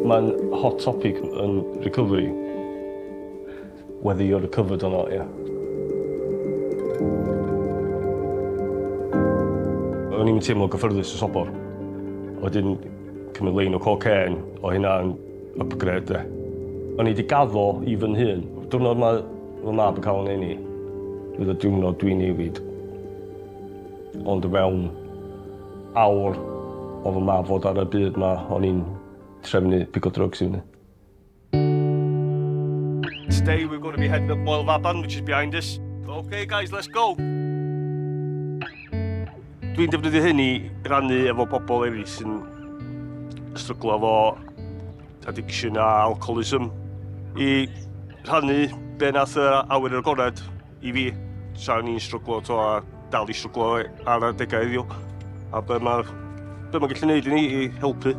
Mae'n hot topic yn recovery. Whether you're recovered or not, yeah. O'n i'n teimlo gyffyrddus yn sobor. Wedyn cymryd lein o cocaine, o hynna'n upgrade de. O'n i wedi gaddo i fy nhyn. Diwrnod mae fy mab yn cael yn eni, fydd y diwrnod dwi'n newid. Ond mewn awr o fy mab fod ar y byd ma, o'n i'n trefnu pigo drugs i fyny. Today we're going to be heading up Moel Faban, which is behind us. Okay guys, let's go! Dwi'n defnyddio hyn i rannu efo pobl eraill sy'n stryglo efo addiction a alcoholism i rhannu be nath yr awyr agored i fi tra o'n i'n stryglo to a dal i stryglo ar adegau heddiw a be mae'r be mae'n gallu neud i ni i helpu.